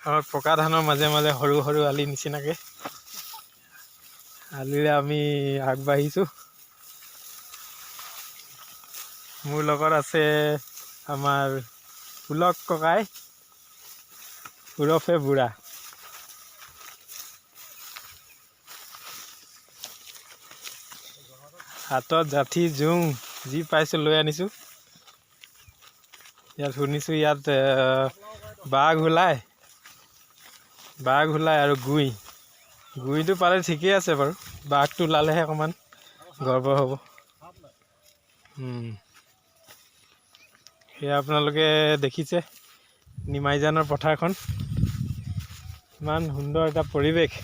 আমাৰ পকা ধানৰ মাজে মাজে সৰু সৰু আলি নিচিনাকৈ আলিৰে আমি আগবাঢ়িছোঁ। মোৰ লগত আছে আমাৰ পুলক ককাই ওৰফে বুঢ়া। হাতত জাঠি জোং যি পাইছোঁ লৈ আনিছোঁ। ইয়াত শুনিছোঁ ইয়াত বাঘ ওলায়, বাঘ ওলায় আৰু গুই, গুইটো পালে ঠিকেই আছে বাৰু, বাঘটো ওলালেহে অকণমান গৰ্ব হ'ব। সেয়া আপোনালোকে দেখিছে নিমাইজানৰ পথাৰখন, ইমান সুন্দৰ এটা পৰিৱেশ।